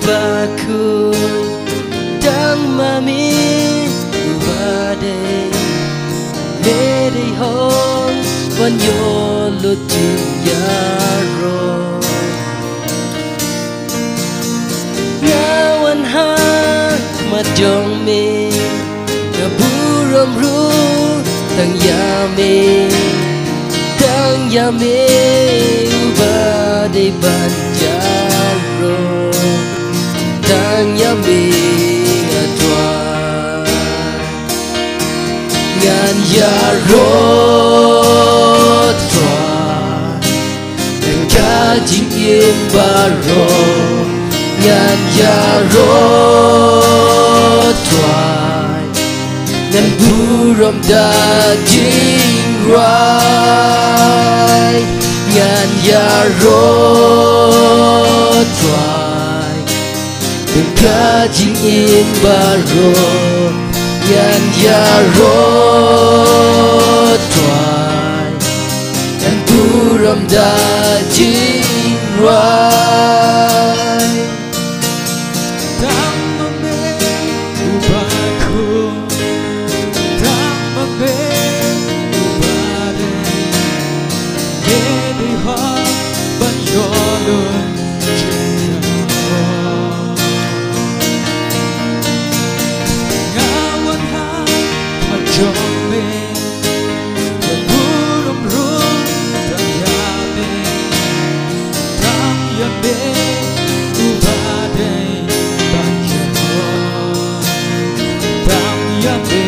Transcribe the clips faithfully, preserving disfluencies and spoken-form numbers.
Bakhu, tang ma me uba dei, me dei hok ban ïoh lut jingïaroh. Nga wan ha khmat jong me, nga burom ruh tang ïa me, tang ïa me uba dei ban ïaroh, tang ïa me nga duwai. Ngan ïaroh Trai, na ka jingim baroh. Ngan ïaroh Trai, ngan burom da jingrwai. Ngan ïaroh Trai, na ka jingim baroh. Ngan ïaroh Trai, ngan burom da jingrwai. Tang ma me uba khum, tang ma me uba dei, me dei hok ban ïoh lut jingïaroh. Nga wan ha khmat jong me, nga burom ruh tang ïa me, tang ïa me uba dei ban ïaroh, tang ïa me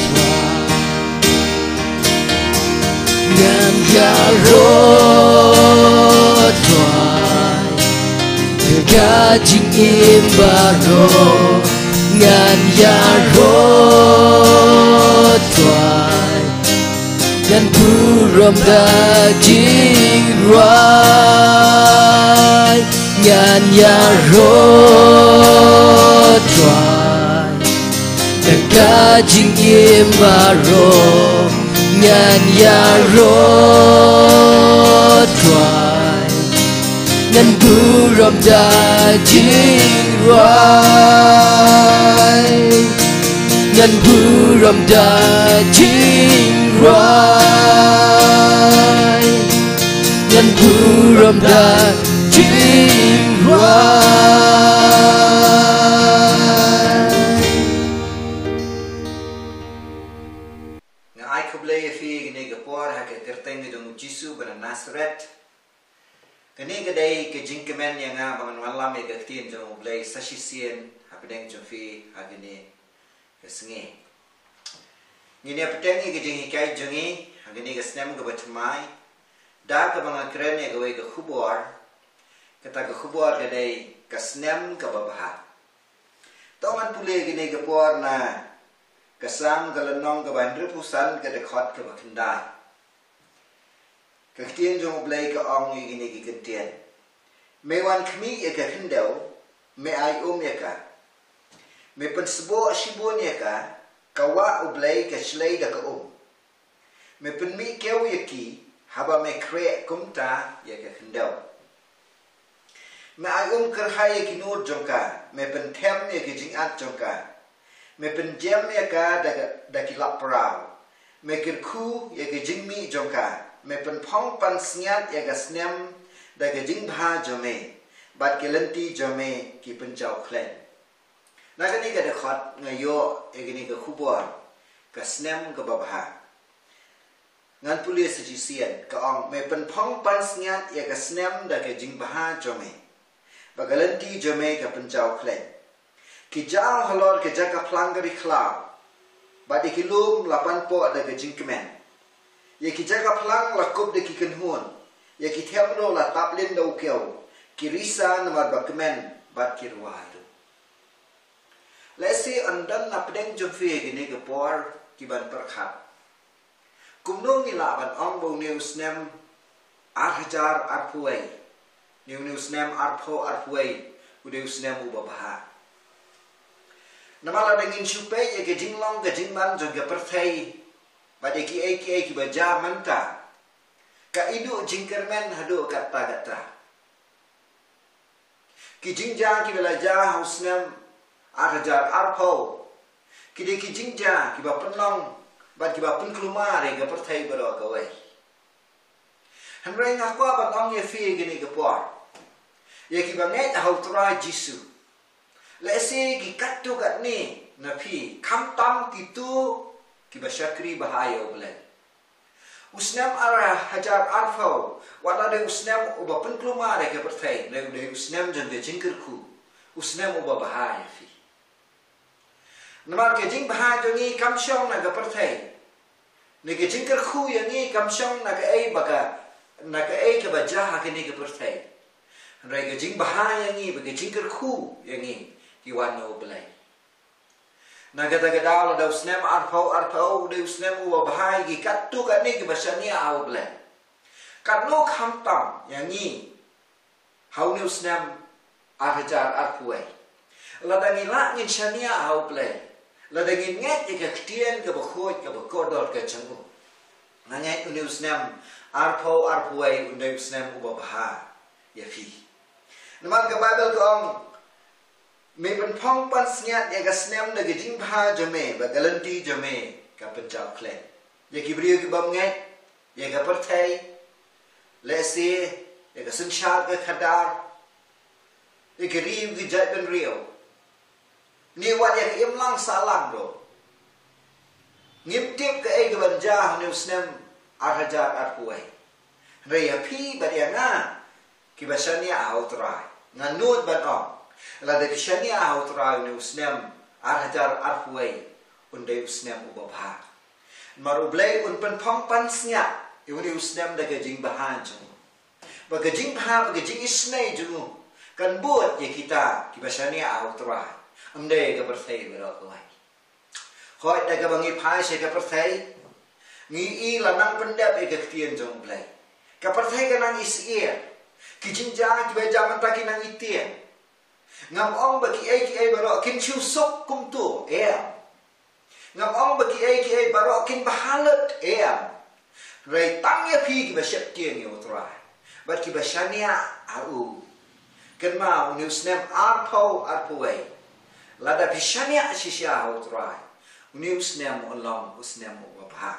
Trai. Ngan ïaroh Trai, na ka jingim baroh. Ngan ïaroh Trai, ngan burom da jingrwai. Ngan ïaroh Trai, na ka jingim baroh. Ngan ïaroh Trai, ngan burom da jingrwai. Ngan burom da jingrwai. Ngan burom da jingrwai. Nga ai khublei ïa phi kane ka por ha ka kyrteng jong U Jisu ba na Nasareth. Kane ka dei ka jingkmen ïa nga ba ngan wanlam ïa ka ktien jong U Blei sa shisien hapdeng jong phi ha kane ka sngi. Ngin ïa bteng ïa ka jinghikai jong ngi ha kane ka snem kaba thymmai da kaba nga kren ïa kawei ka khubor. Kata ka khubor ka dei ka snem kaba bha. To ngan pule ïa kane ka por na ka Salm ka lynnong kaba hynriewphew san ka dkhot kaba khyndai. Ka ktien jong U Blei ka ong ïa kine ki kyntien: Me wan khmih ïa ka khyndew, me ai um ïa ka. Me pynsboh shibun ïa ka, ka wah U Blei ka shlei da ka um. Me pynmih kew ïa ki, haba me khreh kumta ïa ka khyndew. Me ai um kyrhai ïa ki nud jong ka, me pynthem ïa ki jingat jong ka. Me pynjem ïa ka da, da ki lap praw. Me kyrkhu ïa ki jingmih jong ka. Me pynphong pansngiat ïa ka snem da ka jingbha jong me, bad ki lynti jong me ki pynjaw khleiñ. Na kane ka dkhot nga ïoh ïa kane ka khubor, ka snem kaba bha. Ngan pule sa shisien, ka ong: Me pynphong pansngiat ïa ka snem da ka jingbha jong me, bad ka lynti jong me ka pynjaw khleiñ. Ki jaw halor ka jaka phlang ka ri khlaw, bad ïa ki lum la panpoh da ka jingkmen. Ïa ki jaka phlang la kup da ki kynhun, ïa ki them ruh la tap lin da u kew. Ki risa namar ba kmen bad ki rwai ruh. Lehse yn don na pdeng jong phi ha kine ki por ki ban pyrkhat: Kumno ngi lah ban ong ba une u snem ar hajar arphew wei, ne une u snem arphew arphew wei u dei u snem uba bha? Namar lada ngin shu peit ïa ka jinglong ka jingman jong ka pyrthei bad ïa kiei kiei kiba jia mynta, ka iduh jingkyrmen haduh katta katta. Ki jingjia kiba la jia ha u snem ar hajar arphew ki dei ki jingjia kiba pynlong bad kiba pynkulmar ïa ka pyrthei baroh kawei. Hynrei nga kwah ban ong ïa phi kine ki por, ïa kiba ngeit ha u Trai Jisu, lehse ki katto katne na phi, khamtam kito kiba shakri bha ïa U Blei. U snem ar hajar arphew wat la dei u snem uba pynkulmar ïa ka pyrthei, hynrei u dei u snem jong ka jingkyrkhu, u snem uba bha ïa phi. Namar ka jingbha jong ngi kam shong na ka pyrthei, ne ka jingkyrkhu ïa ngi kam shong na kaei ba ka, na kaei kaba jia ha kane ka pyrthei. Hynrei ka jingbha ïa ngi bad ka jingkyrkhu ïa ngi ki wan na U Blei. Na kata ka daw, lada u snem arphew arphew u dei u snem uba bha ïa ki katto katne kiba shaniah ha U Blei, katno khamtam ïa ngi ha une u snem ar hajar arphew wei. Lada ngi lah ngin shaniah ha U Blei, lada ngin ngeit ïa ka ktien kaba khuid kaba kordor ka jong u, nga ngeit une u snem arphew arphew wei un dei u snem uba bha ïa phi. Namar ka Baibl ka ong, me pynphong pansngiat ïa ka snem da ka jingbha jong me, bad ka lynti jong me ka pynjaw khlem ïa ki briew ki bym ngeit, ïa ka pyrthei, lehse ïa ka synshar ka khadar, ïa ka ri ka jaitbynriew, ne wat ïa ka imlang sahlang ruh. Ngim tip kaei kaban jia ha une u snem ar hajar arphew wei. Hynrei ïa phi bad ïa nga kiba shaniah ha U Trai, nga nud ban ong, lada phi shaniah ha U Trai, une u snem ar hajar arphew wei un dei u snem uba bha. Namar U Blei un pynphong pansngiat ïa une u snem da ka jingbha jong u. Ba ka jingbha, ba ka jingisynei jong u kan bud ïa kita kiba shaniah ha U Trai, ym dei ka pyrthei baroh kawei. Hooid, da kaba ngi phai sha ka pyrthei, ngi i la nang pyndep ïa ka ktien jong U Blei. Ka pyrthei ka nang isyier. Ki jingjia kiba jia mynta ki nang itieng. Ngam ong ba kiei kiei baroh kin shu suk kumto, em. Ngam ong ba kiei kiei baroh kin bha lut, em. Hynrei tang ïa phi kiba sheptieng ïa U Trai bad kiba shaniah ha u, kynmaw une u snem arphew arphew wei, lada phi shaniah shisha ha U Trai, une u snem un long u snem uba bha.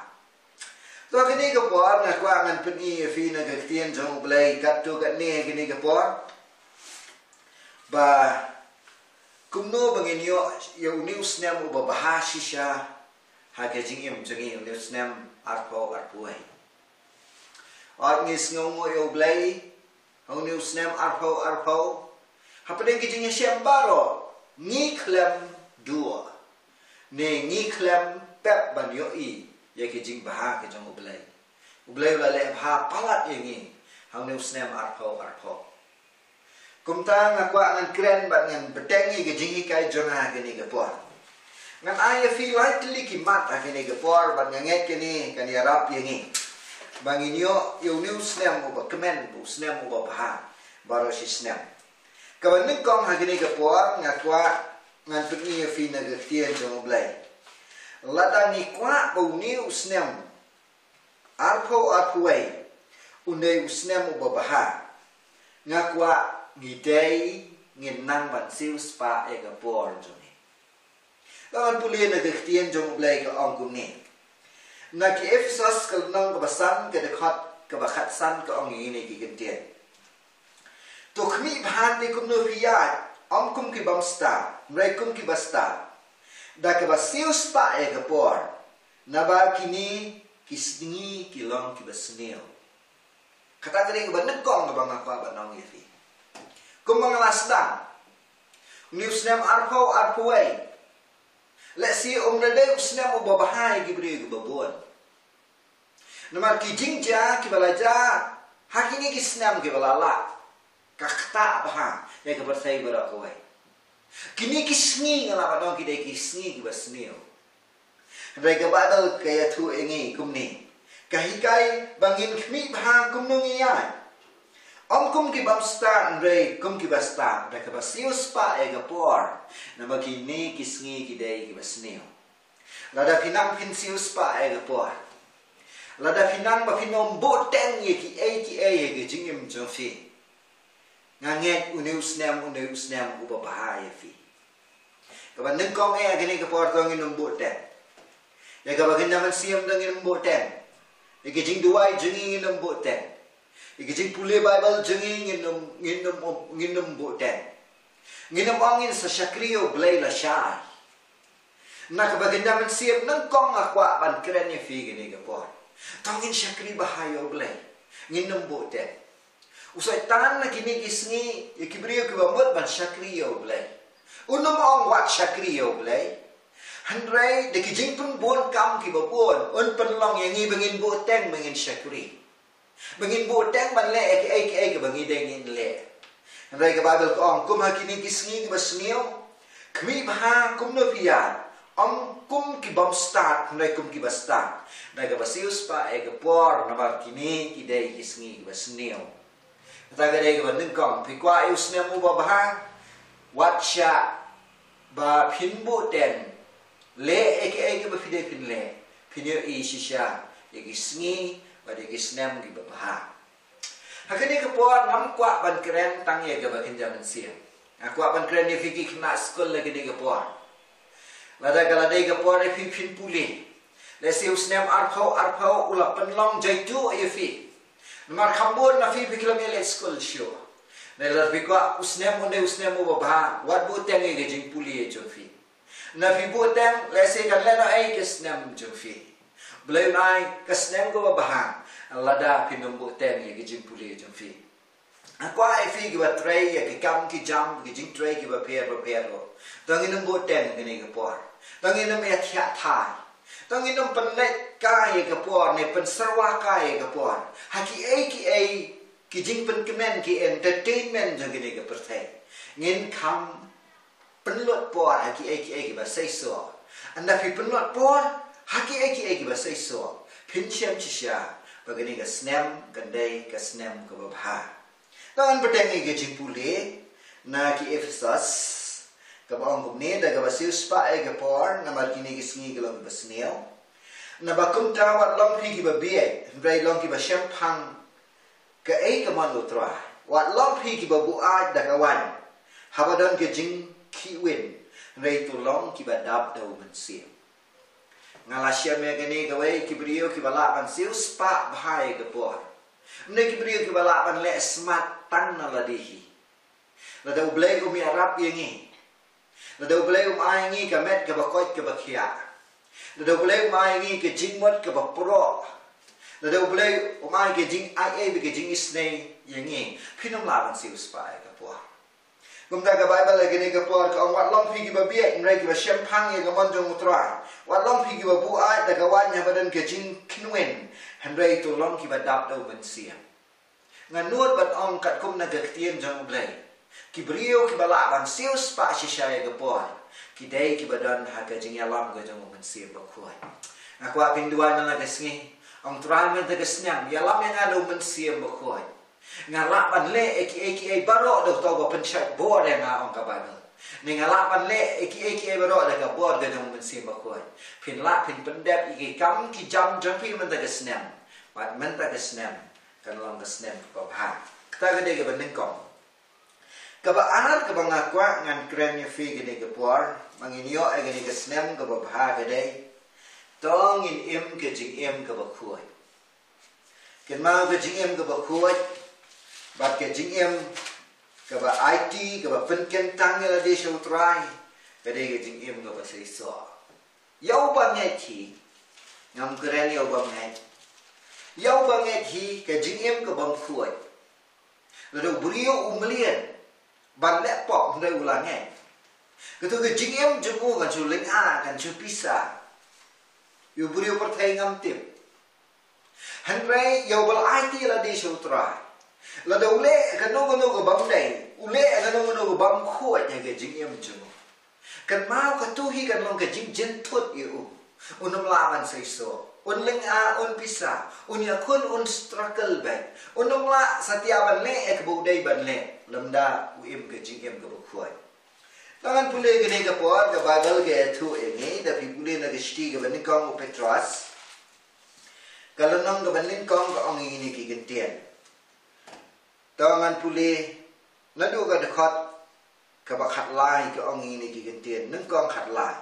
To, kane ka por nga kwah ngan pyni ïa phi na ka ktien jong U Blei katto katne kane ka por, ba kumno ba ngin ïoh ïa une u snem uba bha shisha ha ka jingim jong ngi, une u snem arphew arphew wei. Ot ngi sngewnguh ïa U Blei ha une u snem arphew arphew. Hapdeng ki jingïashem baroh ngi khlem duh, ne ngi khlem pep ban ïohi ïa ki jingbha ki jong U Blei. U Blei u la leh bha palat ïa ngi ha une u snem arphew arphew. Kumta nga kwah ngan kren bad ngan bteng ïa ka jinghikai jong nga ha kane ka por. Ngan ai ïa phi lai tylli ki mat ha kane ka por bad nga ngeit kane kan ïarap ïa ngi ba ngin ïoh ïa une u snem uba kmen, u snem uba bha baroh shi snem. Kaba nyngkong ha kane ka por nga kwah ngan pyni ïa phi na ka ktien jong U Blei. Lada ngi kwah ba une u snem arphew arphew wei un dei u snem uba bha, nga kwah ngi dei ngin nang ban siewspah ïa ka por jong ngi. Ngan pule na ka ktien jong U Blei, ka ong kumne. Na ki Ephesos ka lynnong kaba san, ka dkhot kaba khatsan, ka ong ïa kine ki kyntien. To khmih bha te kumno phi ïaid, ym kum ki bym stad, hynrei kum kiba stad, da kaba siewspah ïa ka por, naba kine ki sngi ki long kiba sniew. Kata ka dei kaba nyngkong kaba nga kwah ban ong ïa phi. Kumba nga la sdang, une u snem arphew arphew wei, lehse um dei u snem uba bha ïa ki briew kiba bun. Namar ki jingjia kiba la jia ha kine ki snem kiba la leit, ka ktah bha ïa ka pyrthei baroh kawei. Kine ki sngi nga lah ban ong ki dei ki sngi kiba sniew. Hynrei ka Baibl ka ïathuh ïa ngi kumne, ka hikai ba ngin khmih bha kumno ngi ïaid. Ym kum ki bym stad, hynrei kum kiba stad, da kaba siewspah ïa ka por, naba kine ki sngi ki dei kiba sniew. Lada phi nang phin siewspah ïa ka por, lada phi nang ba phin ym buhteng ïa kiei kiei ha ka jingim jong phi, Nga ngeit une u snem, une u snem uba bha ïa phi. Kaba nyngkong eh, ha kane ka por to ngin ym buhteng. Ïa kaba kynja mynsiem to ngin ym buhteng. Ïa ki jingduwai jong ngi ngin ym buhteng. Ïa ki jingpule Baibl jong ngi ngin ym, ngin ym, ngin ym buhteng. Ngin ym ong ngin sa shakri ïa U Blei lashai. Na kaba kynja mynsiem nyngkong nga kwah ban kren ïa phi kane ka por. To ngin shakri bha ïa U Blei. Ngin ym buhteng. U Soitan na kine ki sngi, ïa ki briew kiba mut ban shakri ïa U Blei. Un ym ong wat shakri ïa U Blei. Hynrei da ki jingpynbun kam kiba bun, un pynlong ïa ngi ba ngin buhteng ba ngin shakri. Ba ngin buhteng ban leh ïa kiei kiei kiba ngi dei ngin leh. Hynrei ka Baibl ka ong kum ha kine ki sngi kiba sniew, khmih bha kumno phi ïaid, ym kum ki bym stad, hynrei kum kiba stad. Da kaba siew spah ïa ka por, namar kine ki dei ki sngi kiba sniew. Kata ka dei kaba nyngkong, phi kwah ïa u snem uba bha, wat shah ba phin buhteng, leh ïa kiei kiba phi dei phin leh, phin ïohi shisha ïa ki sngi bad ïa ki snem kiba bha. Ha kane ka por ngam kwah ban kren tang ïa kaba kynja mynsiem. Nga kwah ban kren ïa phi ki khynnah skul ha kane ka por. Lada ka la dei ka por ïa phi phin pule. Lehse u snem arphew arphew u la pynlong jaituh ïa phi. Namar kham bun na phi phi khlem ïaleit skul shuh. Lada phi kwah u snem un dei u snem uba bha, wat buhteng ïa ka jingpule jong phi. Na phi buhteng, lehse kan lehnohei ka snem jong phi. Blei un ai ka snem kaba bha, lada phin ym buhteng ïa ka jingpule jong phi. Nga kwah ïa phi kiba trei ïa ki kam ki jam, ki jingtrei kiba pher ba pher ruh, to ngin ym buhteng ha kane ka por. To ngin ym ïathiah thai. To ngin ym pynleit kai ïa ka por ne pynsyrwa kai ïa ka por ha kiei kiei ki jingpynkmen, ki entertainment jong kane ka pyrthei. Ngin kham pynlut por ha kiei kiei kiba seisoh. Ynda phi pynlut por ha kiei kiei kiba seisoh, phin shem shisha ba kane ka snem kan dei ka snem kaba bha. To ngan bteng ïa ka jingpule na ki Ephesos, kaba ong kumne, da kaba siew spah ïa ka por, namar kine ki sngi ki long kiba sniew. Naba kumta wat long phi kiba bieit, hynrei long kiba shemphang kaei ka mon U Trai. Wat long phi kiba buaid da ka waiñ haba don ka jingkhihwin, hynrei to long kiba dap da U Mynsiem. Nga la shem ïa kane kawei, ki briew kiba lah ban siew spah bha ïa ka por. Ym dei ki briew kiba lah ban leh smat tang na lade hi. Lada U Blei um ïarap ïa ngi, lada U Blei um ai ngi ka met kaba koit kaba khiah, lada U Blei um ai ngi ka jingmut kaba proh, lada U Blei um ai ka jingai ei bad ka jingisynei ïa ngi, phin ym lah ban siew spah ïa ka por. Kumta ka Baibl ha kane ka por ka ong, wat long phi kiba bieit, hynrei kiba shemphang ïa ka mon jong U Trai. Wat long phi kiba buaid da ka waiñ haba don ka jingkhihwin, hynrei to long kiba dap da U Mynsiem. Nga nud ban ong katkum na ka ktien jong U Blei, ki briew kiba lah ban siew spah shisha ïa ka por, ki dei kiba don ha ka jingïalam ka jong U Mynsiem Bakhuid. Nga kwah phin duwai na la ka sngi, ong Trai mynta ka snem, ïalam ïa nga da U Mynsiem Bakhuid. Nga lah ban leh ïa kiei kiei baroh da uta uba pynshait bor ïa nga, ong ka Baibl. Ne nga lah ban leh ïa kiei kiei baroh da ka bor ka jong U Mynsiem Bakhuid. Phin lah phin pyndep ïa ki kam ki jam jong phi mynta ka snem. Bad mynta ka snem kan long ka snem kaba bha. Kata ka dei kaba nyngkong. Kaba ar kaba nga kwah ngan kren ïa phi kane ka por, ba ngin ïoh ïa kane ka snem kaba bha ka dei, to ngin im ka jingim kaba khuid. Kynmaw, ka jingim kaba khuid bad ka jingim kaba aiti, kaba pynkyntang ïa lade sha U Trai, ka dei ka jingim kaba seisoh. Ïa uba ngeit hi, ngam kren ïa uba ngeit, ïa uba ngeit hi ka jingim ka bym khuid. Lada u briew u mlien ban leh pop, hynrei u la ngeit, kato ka jingim jong u kan shu lynga, kan shu pisa. Ïa u briew pyrthei ngam tip. Hynrei ïa uba la aiti ïa lade sha U Trai, lada u leh kano kano ka bym dei, u leh kano kano ka bym khuid ha ka jingim jong u, kynmaw, kato hi kan long ka jingjynthut ïa u. Un ym lah ban seisoh, un lynga, un pisa, un ïakhun, un struggle beit. Un ym lah satia ban leh ïa kaba u dei ban leh lymda u im ka jingim kaba khuid. Tang ngan pule kane ka por, ka Baibl ka ïathuh ïa ngi, da phi pule na ka shithi kaba nyngkong u Petros, ka lynnong kaba nyngkong, ka ong ïa ngi kine ki kyntien. To ngan pule Naduh ka dkhot kaba khatlai ka ong ïa kine ki kyntien, nyngkong khatlai.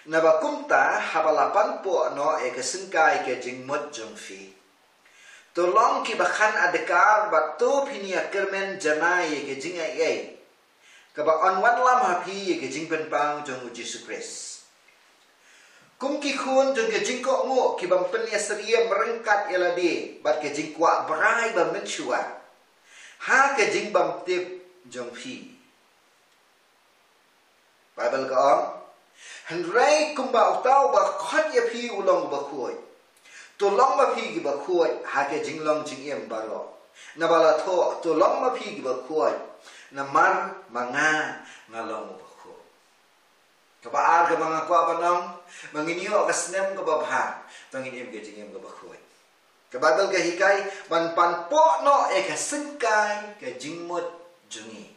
Naba kumta haba la panpoh noh ïa ka syngkai ka jingmut jong phi, to long kiba khan adkar bad to phin ïa kyrmen janai ïa ka jingaiei kaba yn wanlam ha phi ïa ka jingpynpaw jong u Jisu Khrist. Kum ki khun jong ka jingkohnguh ki bym pynïasyriem ryngkat ïa lade bad ka jingkwah brai ba mynshuwa ha ka jingbymtip jong phi. Baibl ka ong, hynrei kumba uta uba khot ïa phi u long uba khuid, to long ma phi kiba khuid ha ka jinglong jingim baroh. Naba la thoh, to long ma phi kiba khuid, namar ma nga nga long uba khuid. Kaba ar kaba nga kwah ban ong, ba ngin ïoh ka snem kaba bha, to ngin im ka jingim kaba khuid. Ka Baibl ka hikai ban panpoh noh ïa ka syngkai ka jingmut jong ngi.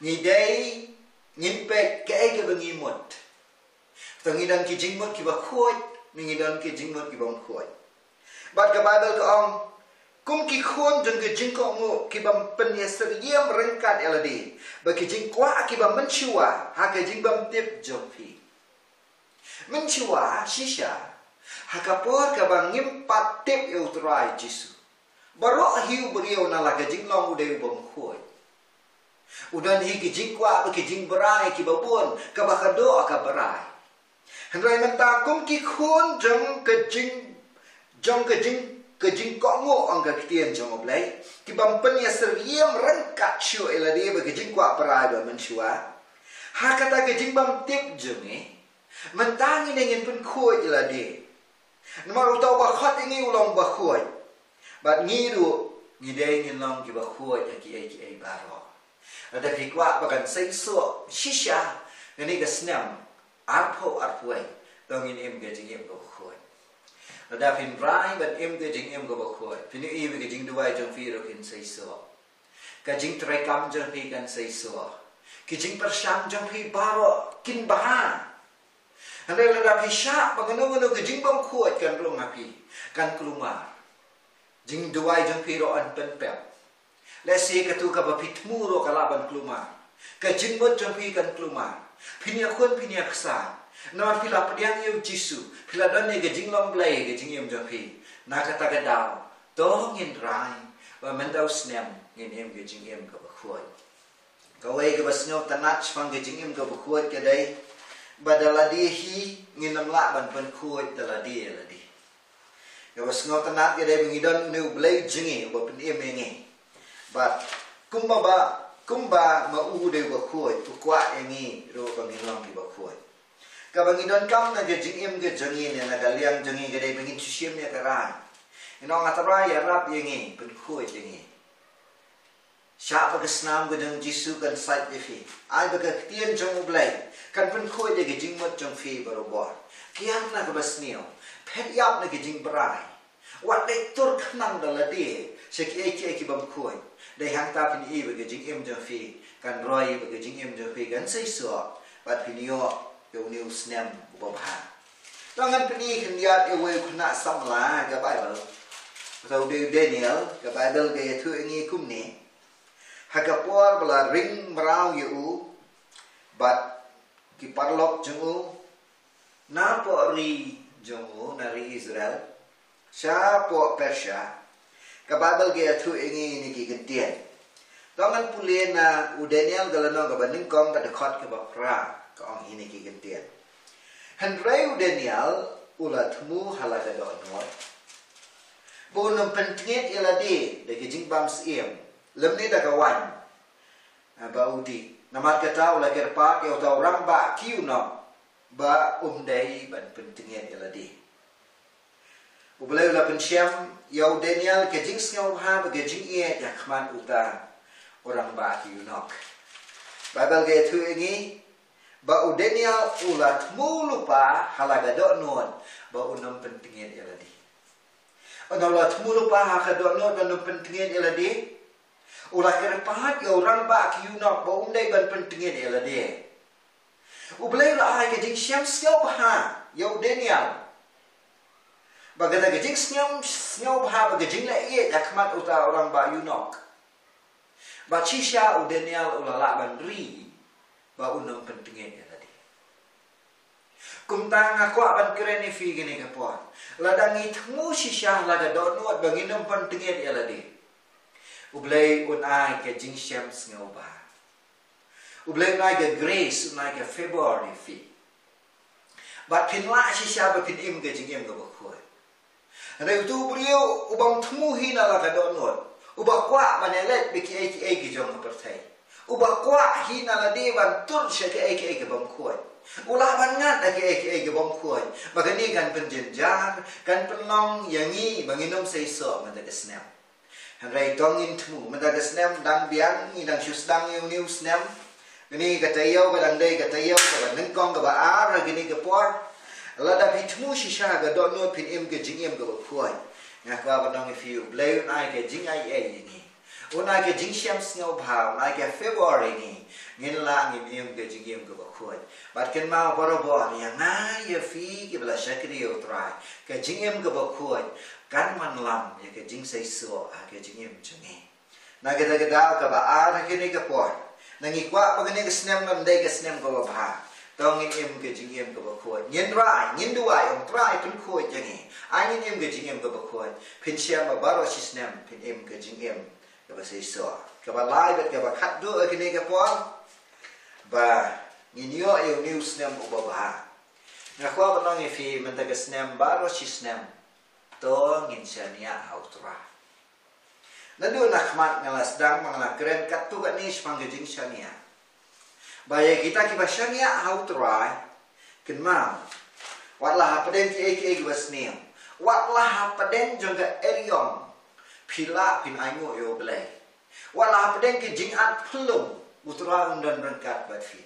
Ngi dei ngin peit kaei kaba ngi mut. To ngi don ki jingmut kiba khuid, ngi don ki jingmut ki bym khuid. Bad ka Baibl ka ong, kum ki khun jong ka jingkohnguh ki bym pynïasyriem ryngkat ïa lade bad ki jingkwah kiba mynshuwa ha ka jingbymtip jong phi. Mynshuwa shisha, ha ka por kaba ngim pat tip ïa u Trai Jisu, baroh hi u briew na la ka jinglong u dei u bym khuid. U don hi ki jingkwah bad ki jingbrai kiba bun, kaba khatduh ka brai. Hynrei mynta kum ki khun jong ka jing, jong ka jing, ka jingkohnguh ong ka ktien jong U Blei, ki bym pynïasyriem ryngkat shuh ïa lade bad ka jingkwah brai ba mynshuwa ha kata ka jingbymtip jong ngi. Mynta ngi dei ngin pynkhuid ïa lade. Namar uta uba khot ïa ngi u long uba khuid. Bad ngi ruh ngi dei ngin long kiba khuid ha kiei kiei baroh. Lada phi kwah ba kan seisoh shisha kane ka snem arphew arphew wei, to ngin im ka jingim kaba khuid. Lada phin rai ban im ka jingim kaba khuid, phin ïohi ba ka jingduwai jong phi ruh kin seisoh. Ka jingtreikam jong phi kan seisoh. Ki jingpyrshang jong phi baroh kin bha. Hynrei lada phi shah ba kano kano ka jingbymkhuid kan rung ha phi, kan kulmar. Jingduwai jong phi ruh yn pynpep. Lehse katu kaba phi thmu ruh ka lah ban kulmar. Ka jingmut jong phi kan kulmar. Phin ïakhun phin ïaksaid. Namar phi la pdiang ïa u Jisu, phi la don ïa ka jinglong Blei ha ka jingim jong phi. Na kata ka daw, to ngin rai ba mynta u snem ngin im ka jingim kaba khuid. Kawei kaba sngewtynnat shaphang ka jingim kaba khuid ka dei ba da lade hi ngin ym lah ban pynkhuid da lade ïa lade. Kaba sngewtynnat ka dei ba ngi don une U Blei jong ngi uba pynim ïa ngi. Bad kumba ba, kumba ma u dei uba khuid, u kwah ïa ngi ruh ba ngin long kiba khuid. Kaba ngi donkam na ka jingim ka jong ngi ne na ka liang jong ngi ka dei ba ngin shu shim ïa ka rai. Ngin ong, A Trai, ïarap ïa ngi, pynkhuid ïa ngi. Shah ba ka snam ka jong u Jisu kan sait ïa phi. Ai ba ka ktien jong U Blei kan pynkhuid ïa ka jingmut jong phi barobor. Kiar na kaba sniew. Phet ïap na ka jingbrai. Wat dei tur khnang da lade sha kiei kiei ki bym khuid. Dei hangta phin ïohi ba ka jingim jong phi kan roi, ba ka jingim jong phi kan seisoh. Bad phin ïoh ïa une u snem uba bha. To ngan pyni khyndiat ïa uwei u khynnah samla ha ka Baibl. Uta u dei u Daniel, ka Baibl ka ïathuh ïa ngi kumne. Ha ka por ba la ring mraw ïa u bad ki paralok jong u, napoh ri jong u, na ri Israel, shapoh Persia, ka Baibl ka ïathuh ïa ngi ïa kine ki kyntien. To ngan pule na u Daniel ka lynnong kaba nyngkong ka dkhot kaba phra, ka ong ïa kine ki kyntien. Hynrei u Daniel u la thmu ha la ka dohnud ba un ym pyntngit ïa lade da ka jingbym syiem lymne da ka waiñ ba u dih. Namarkata u la kyrpad ïa uta u rangbah ki ïunok ba um dei ban pyntngit ïa lade. U Blei u la pynshem ïa u Daniel ka jingsngewbha bad ka jingïeit ha khmat uta u rangbah ki ïunok. Baibl ka ïathuh ïa ngi ba u Daniel u la thmu lypa ha la ka dohnud ba un ym pyntngit ïa lade. Haba u la thmu lypa ha ka dohnud ba un ym pyntngit ïa lade, u la kyrpad ïa u rangbah ki ïunok ba um dei ban pyntngit ïa lade. U Blei u la ai ka jingshem sngewbha ïa u Daniel. Bad kata ka jingshem sngewbha bad ka jingleh ïeit ha khmat uta u rangbah ïunok, Bad shisha u Daniel u la lah ban ri ba un ym pyntngit ïa lade. Kumta nga kwah ban kren ïa phi kane ka por, lada ngi thmu shisha la ka dohnud ba ngin ym pyntngit ïa lade, U Blei un ai ka jingshem sngewbha. U Blei un ai ka grace, un ai ka favor ïa phi. Bad phin lah shisha ba phin im ka jingim kaba khuid. Hynrei utu u briew u bym thmu hi na la ka dohnud, uba kwah ban ïaleit bad kiei kiei ki jong ka pyrthei, uba kwah hi na lade ban tur sha kiei kiei ki bym khuid, u lah ban ngat da kiei kiei ki bym khuid, ba kane kan pynjynjar, kan pynlong ïa ngi ba ngin ym seisoh mynta ka snem. Hynrei to ngin thmu, mynta ka snem dang biang, ngi dang shu sdang ïa une u snem. Kane ka taïew ka dang dei ka taïew kaba nyngkong kaba ar ha kane ka por. Lada phi thmu shisha ka dohnud phin im ka jingim kaba khuid, nga kwah ban ong ïa phi, U Blei un ai ka jingaiei ïa ngi, un ai ka jingshem sngewbha, un ai ka favor ïa ngi, ngin lah ngin im ka jingim kaba khuid. Bad kynmaw barabor, ïa nga ïa phi kiba la shakri ïa U Trai, ka jingim kaba khuid kan wanlam ïa ka jingseisoh ha ka jingim jong ngi. Na kata ka daw kaba ar ha kane ka por, lada ngi kwah ba kane ka snem kan dei ka snem kaba bha, to ngin im ka jingim kaba khuid. Ngin rai, ngin duwai, ong Trai pynkhuid ïa ngi. Ai ngin im ka jingim kaba khuid. Phin shem ba baroh shi snem phin im ka jingim kaba seisoh. Kaba lai bad kaba khatduh ha kane ka por, ba ngin ïoh ïa une u snem uba bha. Nga kwah ban ong ïa phi, mynta ka snem baroh shi snem, to ngin shaniah ha U Trai. Naduh na khmat nga la sdang ba nga la kren katto katne shaphang ka jingshaniah. Ba ïa kita kiba shaniah ha U Trai, kynmaw, wat la hapdeng kiei kiei kiba sniew, wat la hapdeng jong ka eriong, phi lah phin ainguh ïa U Blei. Wat la hapdeng ki jingat phyllung, U Trai un don ryngkat bad phi.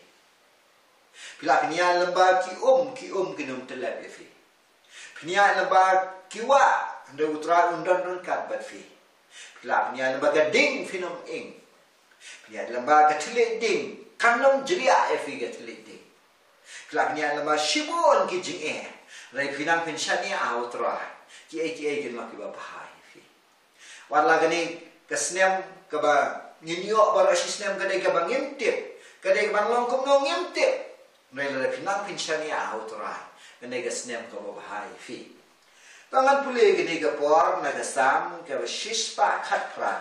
Phi lah phin ïaid lyngba ki um, ki um kin ym tyllep ïa phi. Phin ïaid lyngba ki wah, hynrei U Trai un don ryngkat bad phi. Phi lah phin ïaid lyngba ka ding, phin ym ing. Phin ïaid lyngba ka thylliej ding, kan ym jriah ïa phi ka thylliej ding. Phi lah phin ïaid lyngba shibun ki jingeh, hynrei phi nang phin shaniah ha U Trai, kiei kiei kin long kiba bha ïa phi. Wat la kane ka snem kaba ngin ïoh baroh shi snem ka dei kaba ngim tip, ka dei kaban long kumno ngim tip, hynrei lada phi nang phin shaniah ha U Trai, ka dei ka snem kaba bha ïa phi. To ngan pule kane ka por na ka Salm kaba shispah khatphra,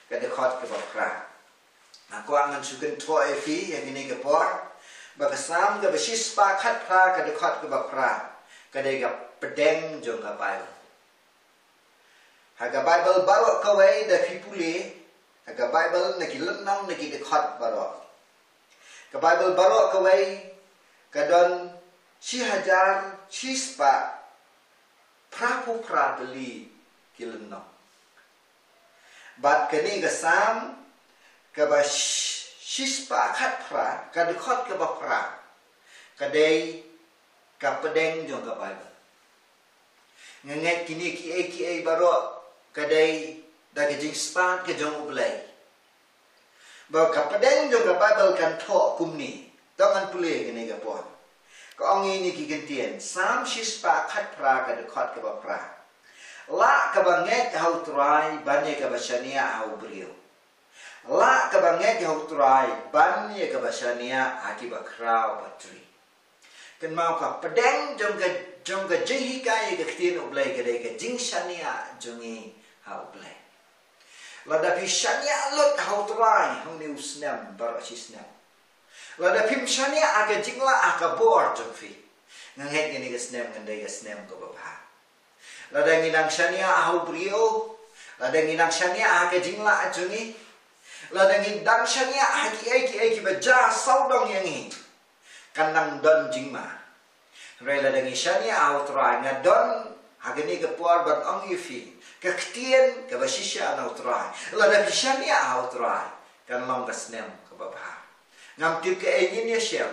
ka dkhot kaba phra. Nga kwah ngan shu kynthoh ïa phi ha kane ka por, ba ka Salm kaba shispah khatphra, ka dkhot kaba phra, ka dei ka pdeng jong ka Baibl. Ha ka Baibl baroh kawei, da phi pule ha ka Baibl, na ki lynnong, na ki dkhot baroh, ka Baibl baroh kawei ka don shi hajar shispah phraphew phra tylli ki lynnong. Bad kane ka Salm kaba sh-, shispah khatphra, ka dkhot kaba phra, ka dei ka pdeng jong ka Baibl. Nga ngeit kine kiei kiei baroh ka dei da ka jingstad ka jong U Blei, ba ka pdeng jong ka Baibl kan thoh kumne. To ngan pule kane ka por. Ka ong ïa ngi ki kyntien, Salm shispah khatphra, ka dkhot kaba phra: Lah kaba ngeit ha U Trai ban ïa kaba shaniah ha u briew. Lah kaba ngeit ha U Trai ban ïa kaba shaniah ha kiba khraw batri. Kynmaw, ka pdeng jong ka, jong ka jinghikai ïa ka ktien U Blei ka dei ka jingshaniah jong ngi ha U Blei. Lada phi shaniah lut ha U Trai ha une u snem baroh shi snem, lada phim shaniah ha ka jinglah, ha ka bor jong phi, nga ngeit kane ka snem kan dei ka snem kaba bha. Lada ngi dang shaniah ha u briew, lada ngi dang shaniah ha ka jinglah jong ngi, lada ngi dang shaniah ha kiei kiei kiba jia sawdong ïa ngi, kan nang don jingma. Hynrei lada ngi shaniah ha U Trai, nga don ha kane ka por ban ong ïa phi ka ktien kaba shisha na U Trai: lada phi shaniah ha U Trai, kan long ka snem kaba bha. Ngam tip kaei ngin ïashem,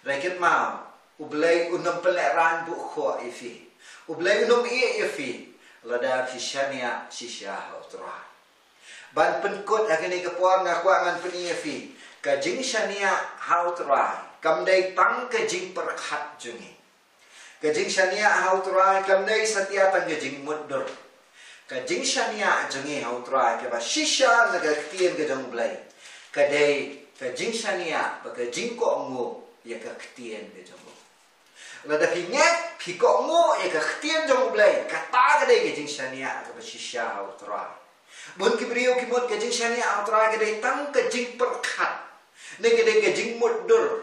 hynrei kynmaw, U Blei un ym pynlehraiñ buh khoh ïa phi. U Blei un ym ïeh ïa phi lada phi shaniah shisha ha U Trai. Ban pynkut ha kane ka por, nga kwah ngan pyni ïa phi, ka jingshaniah ha U Trai kam dei tang ka jingpyrkhat jong ngi. Ka jingshaniah ha U Trai kam dei satia tang ka jingmutdur. Ka jingshaniah jong ngi ha U Trai kaba shisha na ka ktien ka jong U Blei, ka dei ka jingshaniah bad ka jingkohnguh ïa ka ktien ka jong U. Lada phi ngeit, phi kohnguh ïa ka ktien jong U Blei, kata ka dei ka jingshaniah kaba shisha ha U Trai. Bun ki briew ki mut ka jingshaniah ha U Trai ka dei tang ka jingpyrkhat, ne ka dei ka jingmutdur,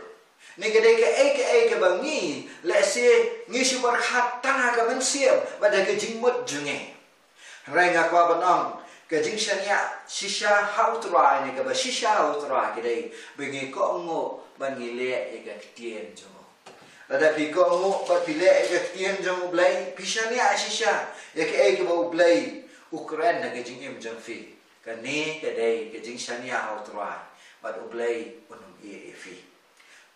ne ka dei kaei kaei kaba ngi, lehse ngi shu pyrkhat tang ha ka mynsiem bad ha ka jingmut jong ngi. Hynrei nga kwah ban ong, ka jingshaniah shisha ha U Trai ne kaba shisha ha U Trai ka dei ba ngi kohnguh bad ngi leh ïa ka ktien jong U. Lada phi kohnguh bad phi leh ïa ka ktien jong U Blei, phi shaniah shisha ïa kaei kaba U Blei u kren na ka jingim jong phi. Kane ka dei ka jingshaniah ha U Trai bad U Blei un ym ïeh ïa phi.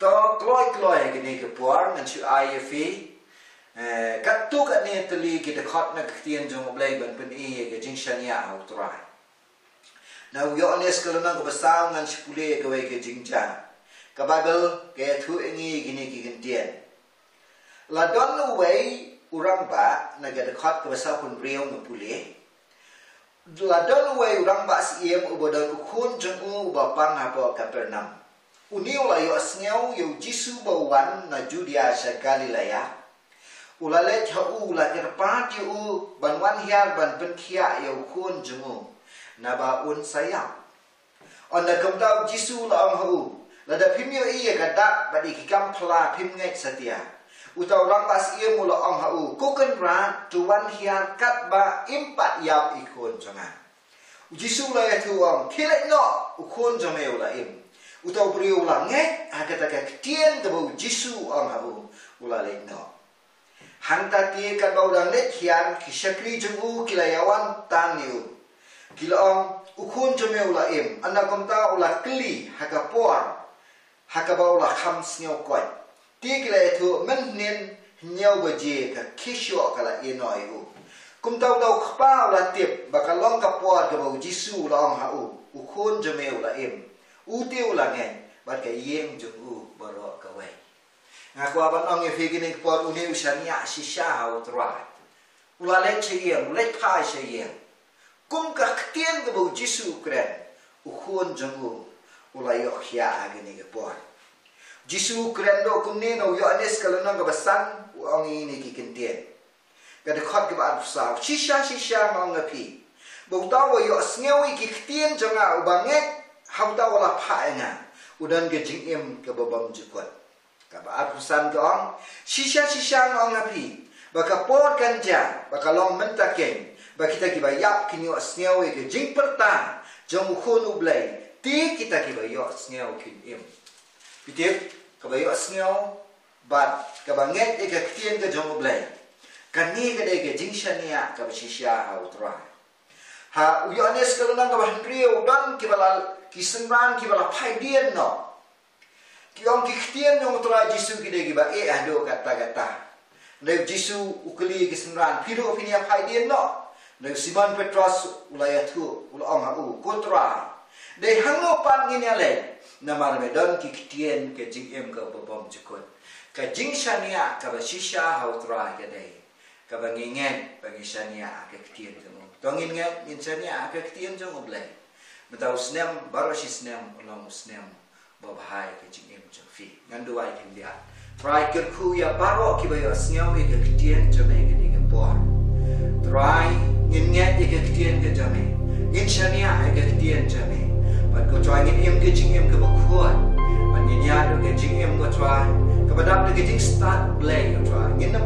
To kloi kloi ha kane ka por ngan shu ai ïa phi, eh, katto katne tylli ki dkhot na ka ktien jong U Blei ban pyni ïa ka jingshaniah ha U Trai. Na u Ïoannis ka lynnong kaba saw ngan shu pule ïa kawei ka jingjia. Ka Baibl ka ïathuh ïa ngi kine ki kyntien. La don uwei u rangbah, na ka dkhot kaba saw phew hynriew nga pule. La don uwei u rangbah syiem uba don u khun jong u uba pang hapoh Kapernaum. Une u la ïohsngew ïa U Jisu ba u wan na Judia sha Galilaia. U la leit ha u, u la kyrpad ïa u ban wan hiar ban pynkhiah ïa u khun jong u, naba un sa ïap. Ynda kumta U Jisu u la ong ha u, lada phim ïohi ïa ka dak bad ïa ki kam phylla phim ngeit satia. Uta u rangbah syiem u la ong ha u, ko Kynrad, to wan hiar katba im pat ïap i khun jong nga. U Jisu u la ïathuh u ong, khie leit noh, u khun jong me u la im. Uta u briew u la ngeit ha kata ka ktien kaba U Jisu u ong ha u, u la leit noh. Hangta te katba u dang leit hiar, ki shakri jong u ki la ïawan tang ïa u. Ki la ong, u khun jong me u la im. Ynda kumta u la kylli ha ka por ha kaba u la kham sngew koit. Te ki la ïathuh, mynhynnin hynñiew baje ka khie shoh ka la ïehnoh ïa u. Kumta uta u kpa u la tip ba ka long ka por kaba U Jisu u la ong ha u, u khun jong me u la im. U te u la ngeit bad ka ïing jong u baroh kawei. Nga kwah ban ong ïa phi kine ki por, une u shaniah shisha ha U Trai. U la leit sha ïing, u leit phai sha ïing. Kum ka ktien kaba U Jisu u kren, u khun jong u u la ïoh khiah ha kine ki por. Jisu u kren ruh kumne na u Ïoannis ka lynnong kaba san, u ong ïa kine ki kyntien. Ka dkhot kaba arphew saw, shisha shisha nga ong ïa phi, ba uta uba ïohsngew ïa ki ktien jong nga, uba ngeit ha uta uba la phah ïa nga, u don ka jingim kaba bymjukut. Kaba arphew san ka ong, shisha shisha nga ong ïa phi, ba ka por kan jia, ba ka long mynta keiñ, ba kita kiba ïap kin ïohsngew ïa ka jingpyrta jong U Khun U Blei, te kita kiba ïohsngew kin im. Phi tip, kaba ïohsngew bad kaba ngeit ïa ka ktien ka jong U Blei, kane ka dei ka jingshaniah kaba shisha ha U Trai. Ha u Ïoannis ka lynnong kaba hynriew, don kiba la, ki synran kiba la phai dien noh. Ki ong, ki ktien jong U Trai Jisu ki dei kiba eh haduh katta katta. Hynrei u Jisu u kylli ki synran, phi ruh phin ïa phai dien noh? Hynrei u Simon Petros u la ïathuh, u la ong ha u, ko Trai, dei hangno pat ngin ïaleit? Namar me don ki ktien ka jingim kaba bymjukut. Ka jingshaniah kaba shisha ha U Trai ka dei kaba ngi ngeit ba ngi shaniah ha ka ktien jong u. To ngin ngeit, ngin shaniah ha ka ktien jong U Blei. Mynta u snem, baroh shi snem u long u snem ba bha ïa ka jingim jong phi. Ngan duwai khyndiat. Trai, kyrkhu ïa baroh kiba ïohsngew ïa ka ktien jong me kane ka por. Trai, ngin ngeit ïa ka ktien ka jong me. Ngin shaniah ïa ka ktien jong me. Bad ko Trai, ngin im ka jingim kaba khuid. Bad ngin ïaid ka jingim, ko Trai, kaba dap da ka jingstad Blei, ko Trai. Ngin ym